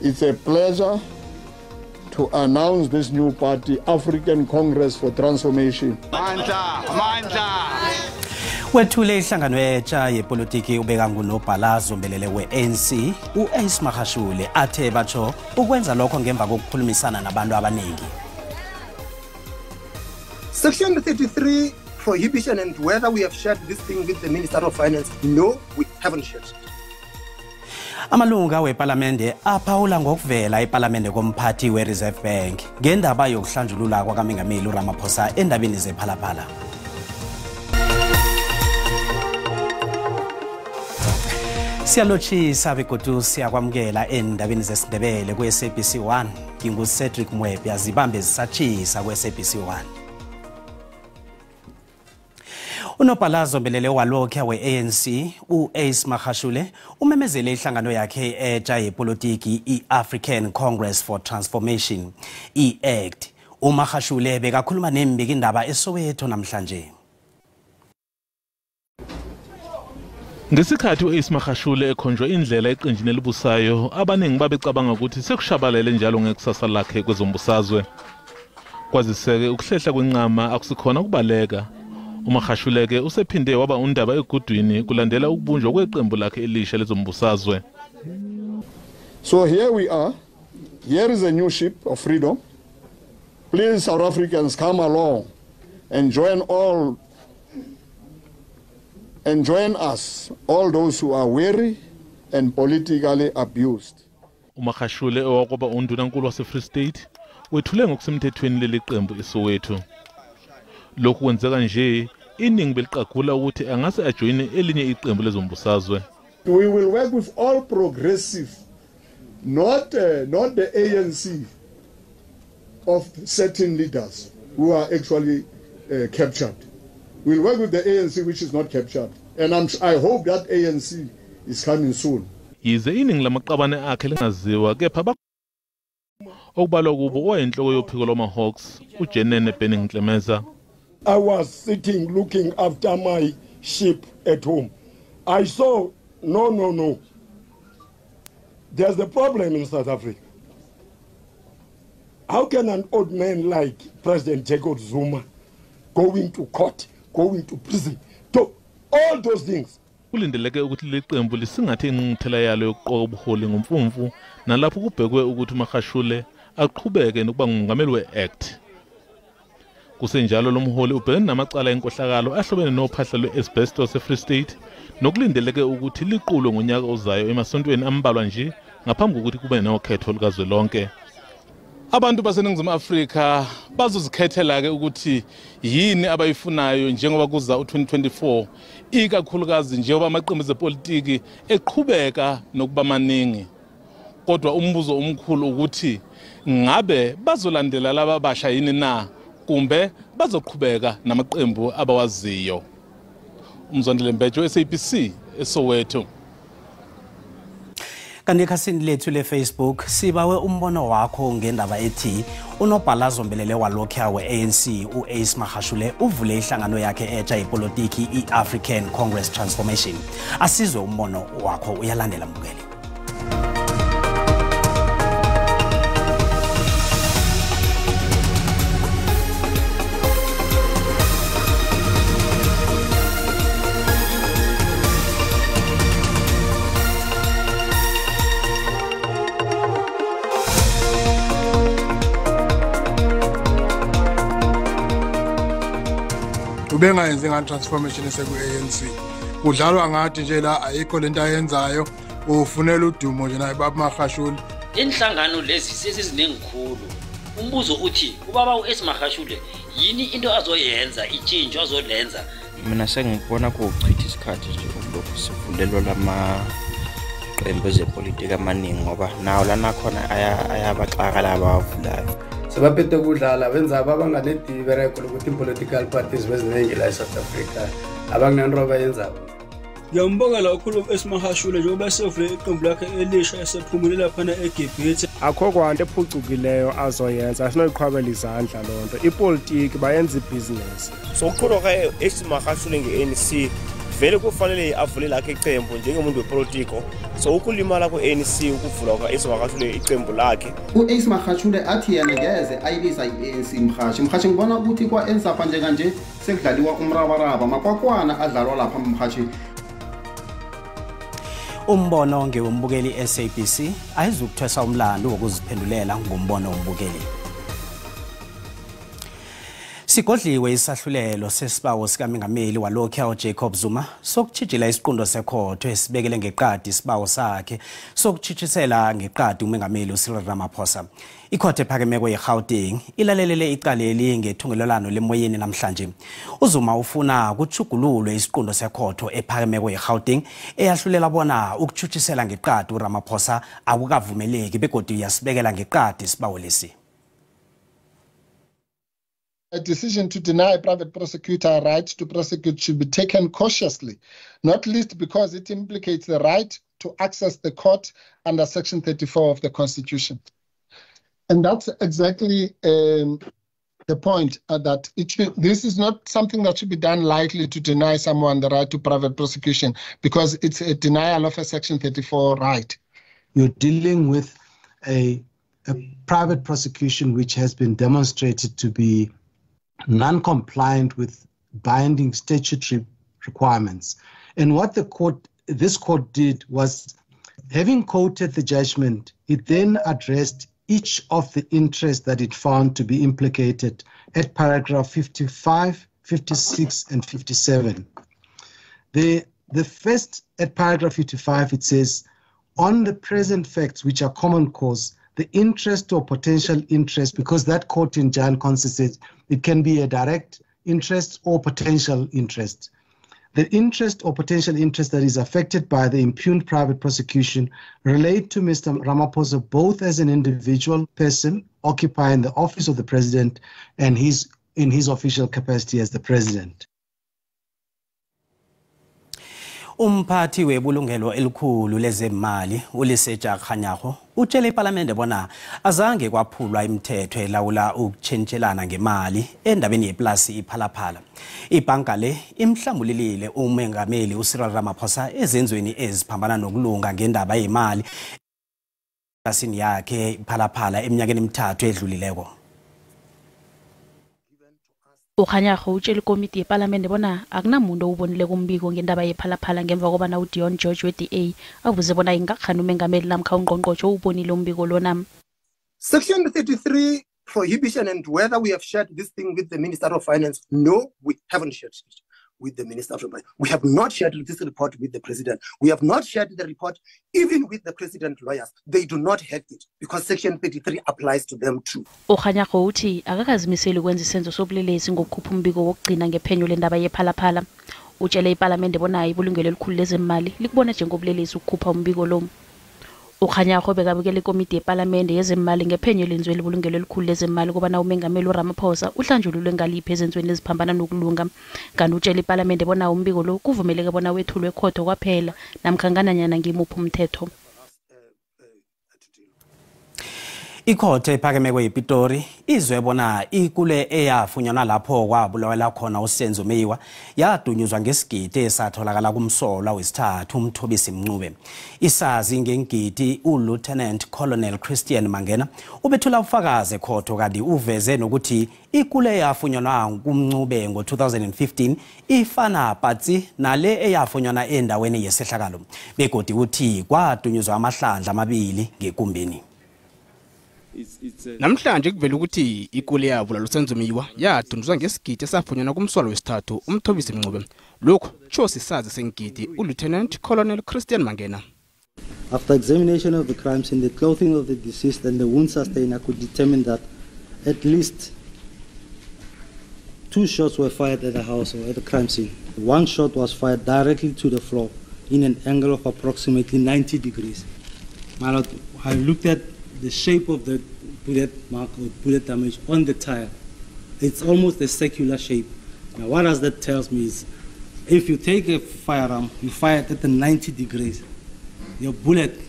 It's a pleasure to announce this new party, African Congress for Transformation. Mandla, mandla. Wethule ihlangano etsha yepolitiki ubeka ngunobhala zombelele we-ANC u-Ace Magashule athe batsho ukwenza lokho ngemva kokukhulumisana nabantu abaningi. Section 33 prohibition, and whether we have shared this thing with the Minister of Finance, no, we haven't shared it. Amalunga wepalamende aphawula ngokuvela epalamende komphathi we-Reserve Bank ngendaba yokuhlanjulula kwakamengameli uRamaphosa endabeni zePhalaphala. Siyalotshisa begodu siyakwamukela endabeni zesiNdebele ku-SABC 1. NginguCedric Mwebhe, azibambe zisatshisa ku-SABC 1. Unobhala zombelele walokha we-ANC u-Ace Magashule umemezele ihlangano yakhe etsha yepolitiki i-African Congress for Transformation, i-ACT. UMagashule bekakhuluma nembikindaba eSoweto namhlanje. Ngesikhathi u-Ace Magashule ekhonjwe indlela eqenjini elibusayo, abaningi babecabanga ukuthi sekushabalele njalo ngekusasa lakhe kwezombusazwe. Kwaziseke ukuhlehla kwenqama akusikhona ukubaleka. UMagashule-ke usephinde waba undaba egudwini kulandela ukubunjwa kweqembu lakhe elisha lezombusazwe. So here we are. Here is a new ship of freedom. Please, South Africans, come along and join all and join us, all those who are weary and politically abused. UMagashule owakuba undunankulu wase-Free State wethule ngokusemthethweni leli qembu eSoweto. Lokhu kwenzeka nje iningi beliqagula ukuthi angase ajoyine elinye iqembu lezombusazwe. We will work with all progressive, not the ANC of certain leaders who are actually captured. We'll work with the ANC which is not captured, and I hope that ANC is coming soon. Yize iningi lamaqabane akhe lingaziwa, kepha okubalwa kubo owayinhloko yophiko lwama-Hawks uJenene Benning Ntlemeza. I was sitting looking after my sheep at home. I saw, no. There's a problem in South Africa. How can an old man like President Jacob Zuma going to court, going to prison, to all those things? Kulindeleke ukuthi leli qembu lisingathe ingqungquthela yalo yokuqoka ubuholi ngomfumfu, nalapho kubhekwe ukuthi uMagashule aqhubeke nokuba ngumongameli we-ACT. Kusenjalo lo mholi ubhekene namacala enkohlakalo ahlobene nophahla lwe-asbestos e-Free State, nokulindeleke ukuthi liqulwe ngonyaka ozayo emasontweni ambalwa nje ngaphambi kokuthi kube nokhetho lukazwelonke. Abantu baseNingizimu Afrika bazozikhethela-ke ukuthi yini abayifunayo njengoba kuza u-2024, ikakhulukazi njengoba amaqembu ezepolitiki eqhubeka nokuba maningi. Kodwa umbuzo omkhulu ukuthi ngabe bazolandela laba abasha yini na, kumbe bazoqhubeka namaqembu abawaziyo. Umzwandile Mbejo, SABC, eSoweto. Kanti ekhasini lethu le-Facebook sibawe umbono wakho ngendaba ethi unobhala zombelele walokha we-ANC u-Ace Magashule uvule ihlangano yakhe etsha yepolitiki i-African Congress Transformation. Asizwe umbono wakho, uyalandela mbukeli. Ubengayenzi ngani transformation eseku-ANC? Kudlalwa ngathi nje la ayikho lento ayenzayo, ufunela udumo nje naye baba Magashule. Inhlangano lezi sezizinengikhulu. Umbuzo uthi ubaba u-Ace Magashule yini into azoyenza, itshintsho azolenza? Mina sengikubona kuwuchitha isikhathi nje ukulokhu sivulelwa lamaqembu ezepolitiki amaningi, ngoba nawo lana khona ayabaxaka laba avulayo. Sebaphethe ukudlala benza abanganedibereko lokuthi political parties beziningi la eSouth Africa abanginento abayenzako. Ngiyambongela kakhulu u-Ace Magashule njengoba esevule iqembu lakhe elisha esephumule laphana eGibhithe. Akho kwanto ephucukileyo azoyenza, asinoyiqhwabela izandla loo nto. Ipolitiki bayenza ibhizinesi. So ukuqhubeka ka-Ace Magashule nge-ANC Vele kufanele avule lakhe iqembu njengomuntu wepolitiko. So ukulimala ku-ANC ukuvula kwa-Ace Magashule iqembu lakhe. U-Ace Magashule athi yena ngeze ayilisa i-ANC mhashi. Mhashi ngibona ukuthi kwa-NSAPA njenganje sekudlaliwa umrabaraba, makwakwana adlalwa lapha mhashi. Umbono ngewombukeli SABC ayizukuthwesa umlando wokuziphendulela ngombono wombukeli. Sigodliwe isahlulelo sesibawo sikamengameli walokhu uJacob Zuma sokutshijila isiqundo sekhotho esibekele ngeqadi isibawo sakhe sokutshitshisela ngeqadi umengameli uCyril Ramaphosa. Ikhotho ephakemeko yeGauteng ilalelele icaleli ngethungelelwano lemoyeni namhlanje. uZuma ufuna kutjhugululwe isiqundo sekhotho ephakemeko yeGauteng eyahlulela bona ukutshitshisela ngeqadi uRamaphosa akukavumeleki begodu yasibekela ngeqadi isibawo lesi. A decision to deny a private prosecutor a right to prosecute should be taken cautiously, not least because it implicates the right to access the court under Section 34 of the Constitution. And that's exactly the point, that this is not something that should be done lightly, to deny someone the right to private prosecution, because it's a denial of a Section 34 right. You're dealing with a private prosecution which has been demonstrated to be non-compliant with binding statutory requirements. And what this court did was, having quoted the judgment, it then addressed each of the interests that it found to be implicated at paragraph 55, 56, and 57. The first, at paragraph 55, it says, on the present facts, which are common cause, the interest or potential interest, because that court in Giant Concert says it can be a direct interest or potential interest. The interest or potential interest that is affected by the impugned private prosecution relate to Mr. Ramaphosa both as an individual person occupying the office of the president and in his official capacity as the president. Umphathi webulungelo elikhulu lezemali uLesetja Kganyago utshele iParlamente bona azange kwaphulwa imithetho elawula ukutshentshelana ngemali endabeni yeplasi iPhalaphala. Ibhanka le imhlambululile umengameli uCyril Ramaphosa ezenzweni eziphambana nokulunga ngendaba yemali eplasini yakhe iPhalaphala eminyakeni emithathu edlulileko. uKganyago utshele ikomiti yeParlamente bona akunamuntu owubonileko umbiko ngendaba yePhalaphala ngemva kobana uDion George we-DA abuze bona ingakhani umengameli namkha ungqongqotjhe owubonile umbiko lona. Section 33 prohibition, and whether we have shared this thing with the Minister of Finance. No, we haven't shared it with the Minister of Finance. We have not shared this report with the President. We have not shared the report even with the President lawyers. They do not have it because Section 33 applies to them too. uKganyago uthi akakazimiseli ukwenza isenzo sobulelesi ngokukhupha umbiko wokugcina ngephenyo lendaba yePhalaphala. Utshele iParlamente bona ibulungelo elikhulu lezemali likubona njengobulelesi ukukhupha umbiko lo. uKganyago bekabukela ikomiti yeParlamente yezemali ngephenyo elenziwe libulungelo elikhulu lezemali kobana umengameli uRamaphosa uhlanjululwe ngaliphi ezenzweni eziphambana nokulunga. Kanti utshele iParlamente bona umbiko lo kuvumeleke bona wethulwe ekhotho kwaphela namkha ngananyana ngimuphi umthetho. Ikhotho ephakemeko yePitori izwe bona ikule eyafunyanwa lapho kwabulawela khona uSenzo Meyiwa yadunyuzwa ngesigidi esatholakala kumsolwa wesithathu uMthobisi Mncube. Isazi ngengidi uLieutenant Colonel Christian Mangena ubethula ubufakazi ekhotho kanti uveze nokuthi ikule eyafunyanwa kuMncube ngo-2015 ifana patsi nale eyafunyanwa endaweni yesehlakalo, begodu uthi kwadunyuzwa amahlandla amabili ngekumbeni. Namhlanje kuvela ukuthi ikule yabulala uSenzo Meyiwa yadunduzwa ngesigidi esafunyanwa kumsolwa wesithathu uMthobisi Mncube. Lokhu kusho sisazi sengidi uLieutenant Colonel Christian Mangena. After examination of the crime scene, the clothing of the deceased and the wound sustained, I could determine that at least 2 shots were fired at the house or at the crime scene. 1 shot was fired directly to the floor in an angle of approximately 90 degrees. My lord, I looked at the shape of the bullet mark or bullet damage on the tire. It's almost a circular shape. Now, what does that tells me is, if you take a firearm, you fire it at the 90 degrees, your bullet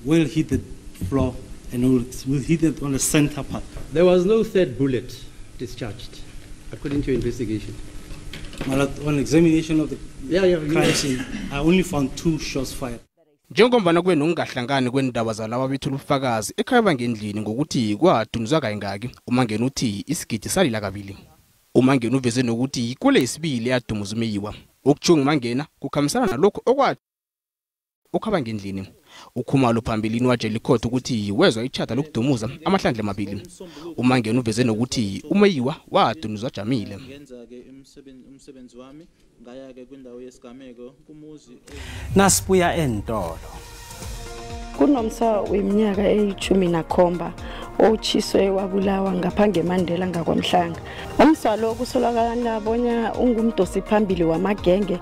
will hit the floor and will hit it on the center part. There was no third bullet discharged, according to your investigation. My lord, on examination of the crime scene, I only found 2 shots fired. Njengombana kube nokungahlangani kwendaba zalaba bethula ubufakazi ekhaya bangendlini ngokuthi kwadunuzwa kayingaki, uMangena uthi isigidi salila kabili. uMangena uveze nokuthi ikole yesibili yadumuza uMeyiwa. Okutshiwo nguMangena kukhambisana nalokhu okhaba ngendlini. uKhumalo phambilini watshela ikhotho ukuthi wezwa ichata lokudumuza amahlandla amabili. uMangena uveze nokuthi uMeyiwa wadunuzwa ajamile. Nasibuya entolo. Kunomsa weminyaka eyi-17 otshiswe wabulawa ngapha ngeMandela ngakwamhlanga. Umsa lo kusolakala bona ungumdosi phambili wamagenge.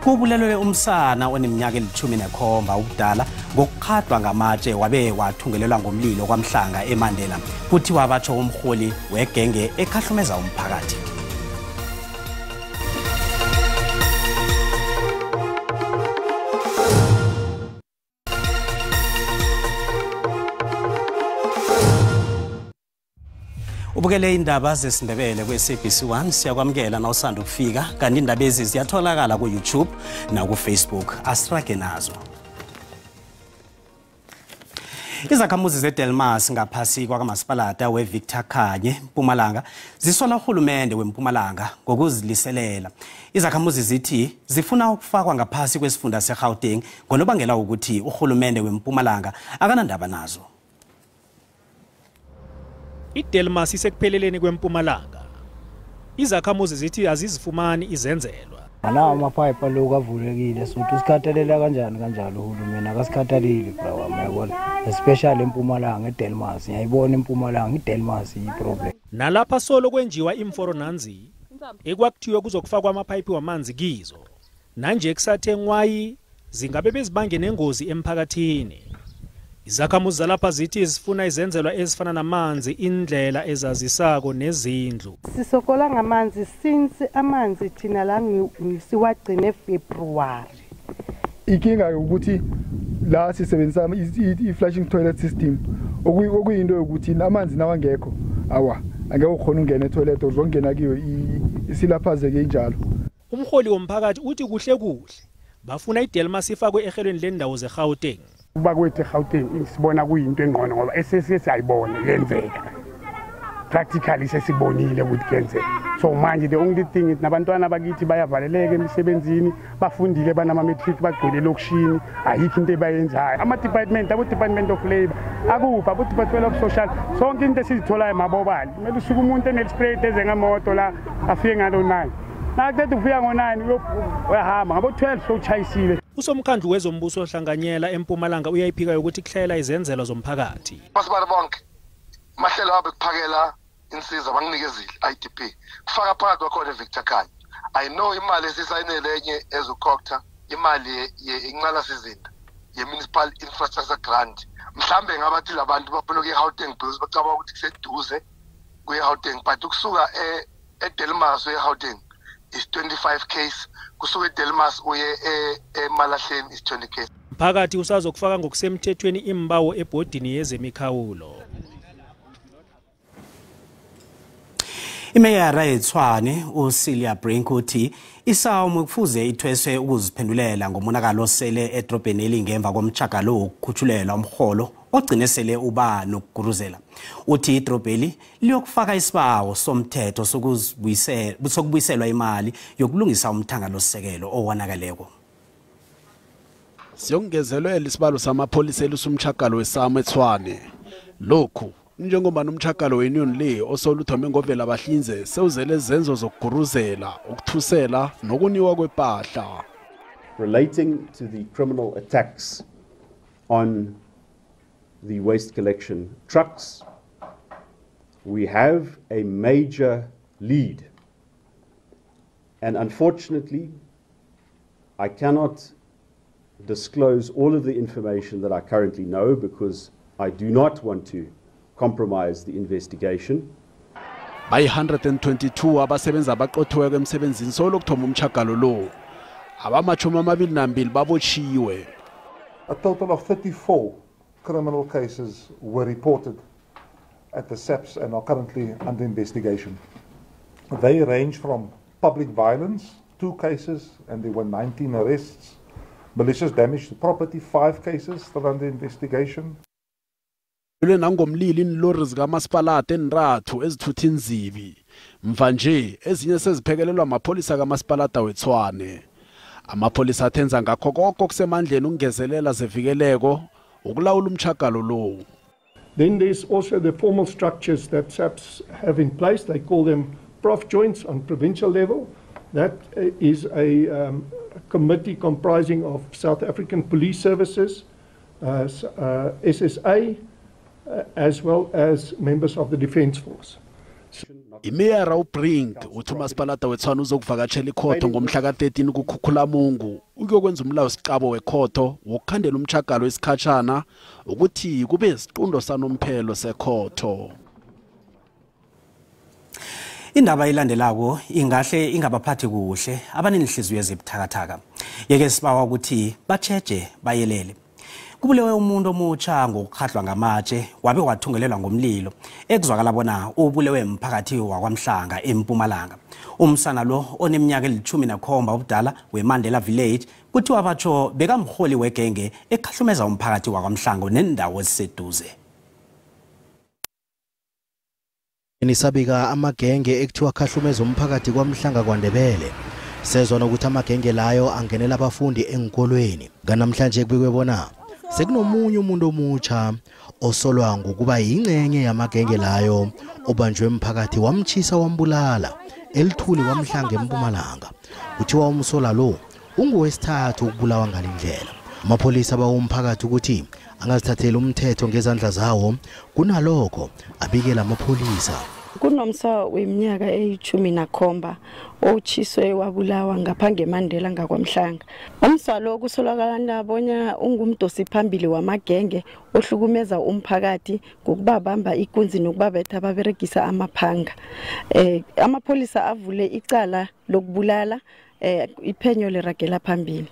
Kubulelwe umsana oneminyaka eli-17 ubudala ngokuqhadwa ngamatshe wabe wathungelelwa ngomlilo kwaMhlanga eMandela. Kuthiwa batsho umholi wegenge ekhahlumeza umphakathi. Ubukele indaba zesiNdebele kwe-SABC 1. Siyakwamukela nawusanda ukufika, kanti indaba ezi ziyatholakala ku-YouTube naku-Facebook. Asirage nazo. Izakhamuzi zeDelmas ngaphasi kwakamasipalata weVictor Khanye Mpumalanga zisola uhulumende weMpumalanga ngokuziliselela. Izakhamuzi zithi zifuna ukufakwa ngaphasi kwesifunda seGauteng ngonobangela wokuthi uhulumende weMpumalanga akanandaba nazo. IDelmas isekupheleleni kweMpumalanga. Izakhamuzi zithi azizifumani izenzelwa. Nawo amaphayiphi aloku avulekile, sothi usikhathalela kanjani kanjalo uhulumeni akasikhathaleli bra wami, uyabona, especially eMpumalanga eDelmas. Ngiyayibona eMpumalanga iDelmas iyi-problem. Nalapha solo kwenjiwa imforo nanzi ekwakuthiwe kuzokufakwa amaphayiphi wamanzi kizo. Nanje kusathengwayi zingabe bezibange nengozi emphakathini. Izakhamuzi zalapha zithi zifuna izenzelwa ezifana namanzi, indlela ezazisako nezindlu. Sisokola ngamanzi since amanzi thina la siwagcine February. Inkinga ukuthi la sisebenzisa i-flushing toilet system okuyinto yokuthi amanzi nawangekho awa angeke ukhona ungena etoilet uzongena kiyo isilaphazeke injalo. Umholi womphakathi uthi kuhle kuhle bafuna iDelmas ifakwe ehelweni lendawo zeGauteng. Kuba kwethu eGauteng sibona kuyinto engcono ngoba esesiyayibona yenzeka. Practically sesibonile ukuthi kuyenzeka. So manje the only thing is nabantwana bakithi bayavaleleka emisebenzini, bafundile banama-matric bagcwele elokishini, ayikho into ebayenzayo. Ama-department, abo-department of labor, akuphi abo-department of social, sonke into esizitholayo mabobali. Kumele usuke umuntu ene-spray eze ngemoto la afike ngalo 9. Nakuthi ufika ngo-9 uyahamba ngabo-12 sowuchayisile. Usomkhandlu wezombuso ohlanganyela eMpumalanga uyayiphika ukuthi kuhlela izenzelwa zomphakathi. Masibali bonke mahlelo abo kuphakela insiza banginikezile IDP kufaka phakathi kwakhona eVictor Khanye. I know imali esisayinele enye ezokhokha imali yenqala sizinda ye-municipal infrastructure grant. Mhlambe ngabathi labantu bafuna ukuya eGauteng because bacabanga ukuthi kuseduze kuye eGauteng, but ukusuka eDelmas uye eGauteng is 25 case, kusuka eDelmas uye eMalahleni is 20 case. Mphakathi usazokufaka ngokusemthethweni imbawo ebhodini yezemikhawulo. Imeyara yeTshwane uCelia Brink uthi isawumu kufuze ithweswe ukuziphendulela ngomonakalo osele edrobheni elingemva komtshagalo wokukhutshulelwa umholo ogcine sele uba nokuguruzela. Uthi idrobheli liyokufaka isibawo somthetho sokubuyiselwa imali yokulungisa umthangalosisekelo owonakaleko. Siyongezelwe isibalo samapholisa elusumtshagalo wesamu eTshwane. Lokhu njengoba nomtshagalo weunion le osoluthome ngovela bahlinze sewuzele izenzo zokuguruzela, ukuthusela nokuniwa kwepahla. Relating to the criminal attacks on the waste collection trucks, we have a major lead. And unfortunately, I cannot disclose all of the information that I currently know because I do not want to compromise the investigation. By 122 abasebenza abaqothiweko emsebenzini solokuthoma umtshagalo lo. Abama-22 babotshiwe. A total of 34 criminal cases were reported at the SAPS and are currently under investigation. They range from public violence, 2 cases, and there were 19 arrests. Malicious damage to property, 5 cases still under investigation. Nangomlilo iinlori zikamasipalata enrathu ezithutha inzibi. Mva nje ezinye seziphekelelwa amapholisa kamasipalata weTshwane. Amapholisa athenza ngakho konke okusemandleni ukungezelela zevikeleko ukulawula umtjhagalo lo. Then there's also the formal structures that SAPS have in place. They call them prof joints on provincial level. That is a committee comprising of South African Police Services, SSA, as well as members of the Defence Force. Imeyara uBrink uthi umasipalata weTshwane uzokuvakatshela ikhotho ngomhla ka-13 kuKhukhulamungu ukuyokwenza umlawusiqabo wekhotho wokukhandela umtjhagalo wesikhatshana ukuthi kube isiqundo sanomphelo sekhotho. Indaba ilandelako ingahle ingabaphathi kuhle abanenhliziyo ezibuthakathaka. Yeke sibawa ukuthi batjheje bayelele. Kubulewe umuntu omutsha ngokukhahlwa ngamatshe wabe wathungelelwa ngomlilo ekuzwakala bona ubulewe emphakathi wakwaMhlanga eMpumalanga. Umsana lo oneminyaka eli-17 ubudala weMandela Village kuthiwa batsho bekamholi wegenge ekhahlumeza umphakathi wakwaMhlanga nendawo eziseduze. Nisabika amagenge ekuthiwa khahlumeza umphakathi kwaMhlanga kwaNdebele. Sezwa nokuthi amagenge layo angenela abafundi enkolweni. Kanamhlanje kubikwe bona sekunomunye umuntu omutsha osolwa ngokuba yingcenye yamagenge layo obanjwe emphakathi wamtshisa wambulala elithuli kwaMhlanga eMpumalanga. Kuthiwa umsola lo ungowesithathu ukubulawa ngalendlela. Amapholisa bawa umphakathi ukuthi angazithatheli umthetho ngezandla zawo, kunalokho abikela amapholisa. Kunomsa weminyaka eyi-17 otshiswe wabulawa ngapha ngeMandela ngakwaMhlanga. Umsa lo kusolakala bona ungumdosi phambili wamagenge ohlukumeza umphakathi ngokubabamba ikunzi nokubabetha baberegisa amaphanga. Amapholisa avule icala lokubulala, iphenyo liragela phambili.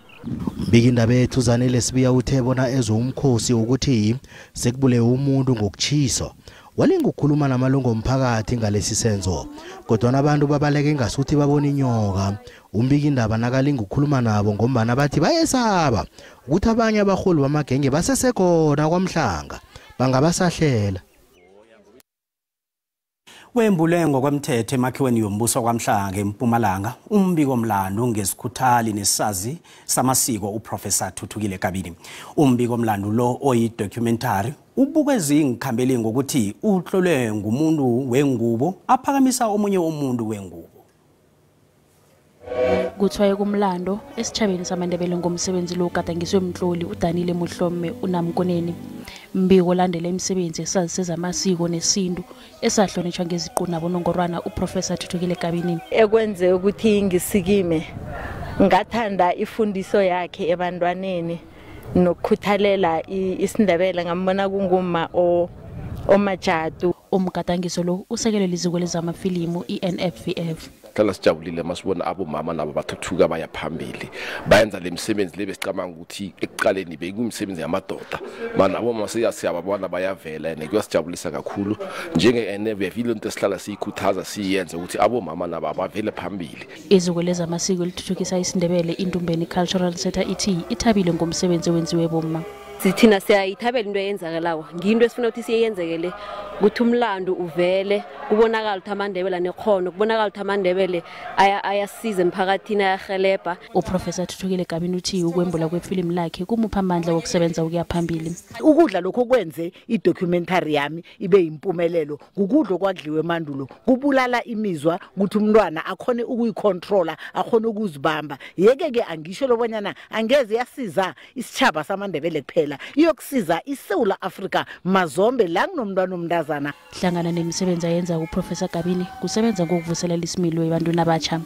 Mbikindaba ethu Zanele Sibiya uthe bona ezwe umkhosi ukuthi sekubulewe umuntu ngokutshiswa. Walinga ukukhuluma namalungu omphakathi ngalesi senzo, kodwa abantu babaleke ngasuthi babona inyoka. Umbikindaba nakalinga ukukhuluma nabo ngombana bathi bayesaba ukuthi abanye abaholi bamagenge basesekhona kwaMhlanga bangabasahlela. Wembule ngokwemthetho emakhiweni yombuso kwaMhlanga eMpumalanga umbiko mlando ngesikhuthali nesazi samasiko uProfessor Thuthukile Kabini. Umbiko mlando lo oyi-documentary ubukwe iinkhambeli ngokuthi uhlolwe ngumuntu wengubo aphakamisa omunye umuntu wengubo. Kuthwaye kumlando esitjhabeni samaNdebele ngomsebenzi lo ogadangiswe mtloli uDanile Muhlome uNamkoneni. Mbiko landela imisebenzi esazi sezamasiko nesintu esahlonitshwa ngeziqu nabonongorwana uProfessor Thuthukile Kabini. Ekwenze ukuthi ngisikime ngathanda ifundiso yakhe ebantwaneni nokukhuthalela isiNdebele, ngambona kunguma omajadu. Umgadangiso lo usekelwe liziko lezamafilimu i-NFVF. Hlala sijabulile masibona abomama nabo bathuthuka baya phambili, bayenza le misebenzi le besicabanga ukuthi ekuqaleni bekuyimisebenzi yamadoda, manje abomama siyababona bayavela and kuyasijabulisa kakhulu. Njenge-NFVF ile nto esihlala siyikhuthaza siyenze ukuthi abomama nabo abavele phambili. Iziko lezamasiko elithuthukisa isiNdebele iNtumbeni Cultural Center ithi ithabile ngomsebenzi owenziwe bomma. Thina siyayithabela into eyenzakalako, ngiyinto esifuna ukuthi siyenzekele ukuthi umlando uvele, kubonakala ukuthi amaNdebele anekhono, kubonakala ukuthi amaNdebele ayasiza emphakathini, ayahelebha. UProfessor Thuthukile Kabini uthi ukwembula kwefilimu lakhe kumupha amandla wokusebenza ukuya phambili. Ukudla lokho kwenze i-documentary yami ibe yimpumelelo, ngukudla okwadliwe emandulo, kubulala imizwa ukuthi umntwana akhone ukuyicontrola, akhone ukuzibamba. Yeke-ke angisho lobonyana angeze yasiza isitjhaba samaNdebele kuphela, iyokusiza iSouth Africa mazombe la kunomntwana omntazana. Hlangana nemisebenzi ayenza uProfessor Kabini kusebenza ngokuvuselela isimilo ebantwini abatsha.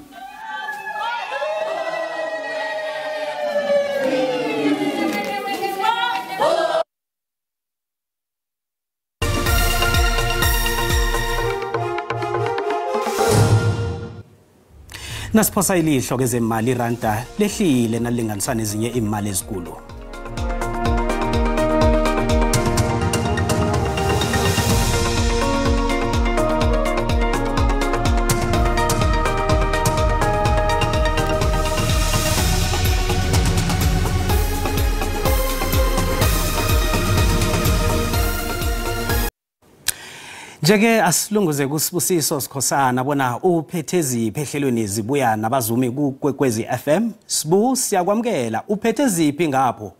Nasiphosa ilihlo kezemali, iranda lehlile nalinganiswa nezinye imali ezikulu. Njeke asilunguze kuSibusiso Sikhosana bona uphethe ziphi ehlelweni zibuya nabazumi kuKwekwezi FM. Sibu, siyakwamukela, uphethe ziphi ngapho?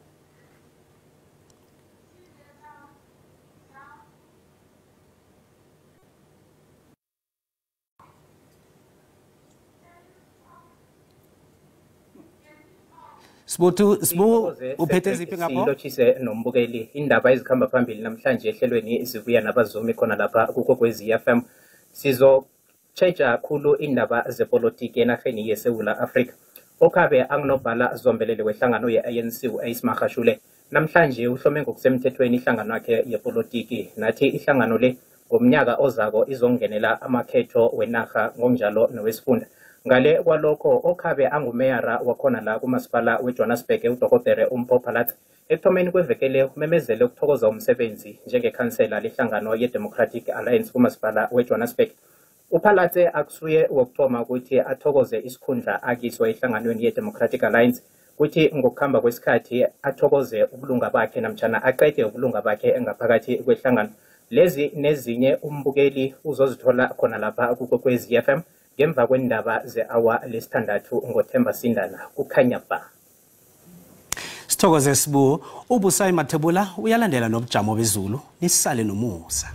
Sibu, uphethe ziphi ngapho? Silotshise nombukeli, indaba ezikhamba phambili namhlanje ehlelweni zibuya nabazumi khona lapha kuKwekwezi FM. Sizotjheja khulu indaba zepolitiki enarheni yeSewula Afrika. Okhabe angunobhala zombelele wehlangano ye-ANC u-Ace Magashule namhlanje uhlome ngokusemthethweni ihlangano yakhe yepolitiki, nathi ihlangano le ngomnyaka ozako izongenela amakhetho wenarha ngokunjalo nowesifunda. Ngale kwalokho, okhabe angumeyara wakhona la kumasipala weJohannesburg uDokotela uMpho Phalatse ekuthomeni kwevekele umemezele ukuthokoza umsebenzi njengekhansela lehlangano ye-Democratic Alliance kumasipala weJohannesburg. UPhalatse akusuye wokuthoma ukuthi athokoze isikhundla akiso ehlanganweni ye-Democratic Alliance, kuthi ngokuhamba kwesikhathi athokoze ubulunga bakhe namtjhana aqede ubulunga bakhe ngaphakathi kwehlangano. Lezi nezinye umbukeli uzozithola khona lapha kuKwekwezi FM ngemva kwendaba ze-awa lesithandathu ngoThemba Sindana. Kukhanya ba. Sithokoze Sibu. UBusayi Mathebula uyalandela nobujamo bezulu. Nisale nomusa.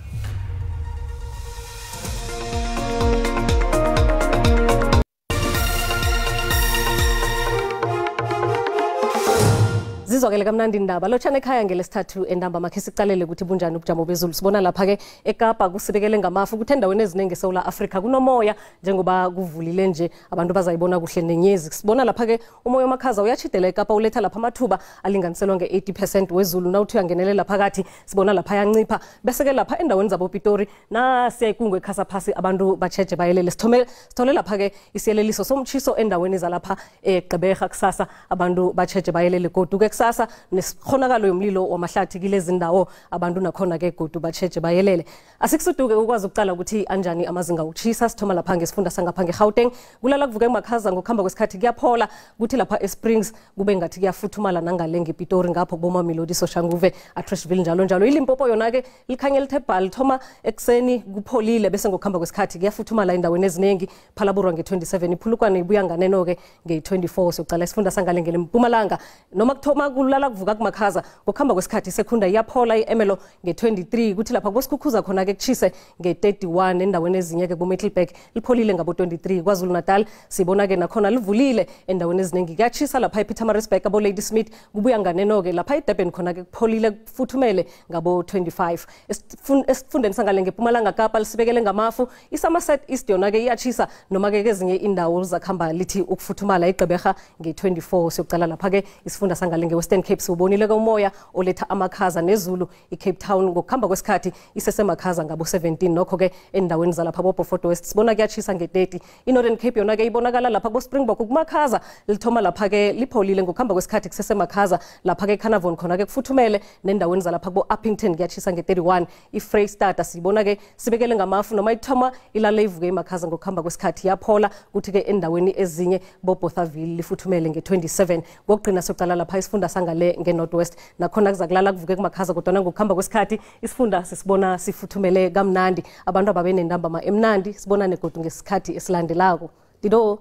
Zizwakele kamnandi indaba. Lotshana ekhaya ngelesithathu entambama, makhe sicalele ukuthi bunjani ubujamo bezulu. Sibona lapha-ke eKapa kusibekele ngamafu, ukuthi endaweni eziningi eSouth Africa kunomoya njengoba kuvulile nje, abantu bazayibona kuhle nenyezi. Sibona lapha-ke umoya omakhaza uyachidela eKapa, uletha lapha amathuba alinganiselwa nge-80% wezulu. Nawuthi uyangenelela phakathi sibona lapha yancipha, bese-ke lapha endaweni zaboPitori nasiya ikungu ekhasa phasi, abantu batjheje bayelele. Sithole lapha-ke isiyeleliso somtshiso endaweni zalapha eGqeberha kusasa, abantu batjheje bayelele. Godu-ke kusasa nesikhonakalo yomlilo wamahlathi kilezi ndawo, abantu nakhona ke godu batjheje bayelele. Asikusuduke ukwazi ukuqala ukuthi anjani amazinga okutjhisa. Sithoma lapha ngesifunda sangapha ngeGauteng, kulala kuvuke makhaza, ngokuhamba kwesikhathi kuyaphola, kuthi lapha eSprings kube ngathi kuyafuthumala, nangale ngePitori ngapho kuboma Melody Soshanguve, Atteridgeville njalo njalo. ILimpopo yona ke likhanye lithe bha, lithoma ekuseni kupholile, bese ngokuhamba kwesikhathi kuyafuthumala endaweni eziningi. Phalaborwa nge-27, iPhulukwane ibuya nganeno ke nge-24. Sokuqala isifunda sangale ngelempumalanga, noma kuthoma kulala kuvuka kumakhaza, ngokuhamba kwesikhathi sekhunda iyaphola, i-Emelo nge-23, kuthi lapha kuSikhukhuza khona ke kuchise nge-31. Endaweni ezinye ke bo-Middelburg lipholile ngabo-23. KwaZulu Natal sibona ke nakhona livulile endaweni eziningi, kuyachisa lapha ePietermaritzburg, abo-Ladysmith kubuya nganeno ke. Lapha eDurban khona ke kupholile, kufuthumele ngabo-25. Esifundeni sangale ngePumalanga Kapa lisibekele ngamafu. ISomerset East yona ke iyachisa, noma ke kezinye indawo zakhamba lithi ukufuthumala, iGqeberha nge-24. Siyokucala lapha ke isifunda sangale nge-Western Cape, siwubonile ke umoya oletha amakhaza nezulu. I-Cape Town ngokuhamba kwesikhathi isesemakhaza ngabo-17. Nokho ke endaweni zalapha bo-Beaufort West sibona kuyachisa nge-30. I-Northern Cape yona ke ibonakala lapha bo-Springbok kumakhaza, lithoma lapha ke lipholile, ngokuhamba kwesikhathi kusesemakhaza. Lapha ke Carnarvon khona ke kufuthumele, nendaweni zalapha bo-Upington kuyachisa nge-31. I-Freystata sibona ke sibekele ngamafu, noma ithoma ilale ivuke imakhaza, ngokuhamba kwesikhathi yaphola, kuthi ke endaweni ezinye bo-Bothaville lifuthumele nge-27. Ngokugcina sokucala lapha isifunda sangale nge-North West, nakhona kuzakulala kuvuke kumakhaza, kodwana ngokuhamba kwesikhathi isifunda sisibona sifuthumele kamnandi. Abantu ababe nentambama emnandi, sibonane godu ngesikhathi esilandelako. Dido.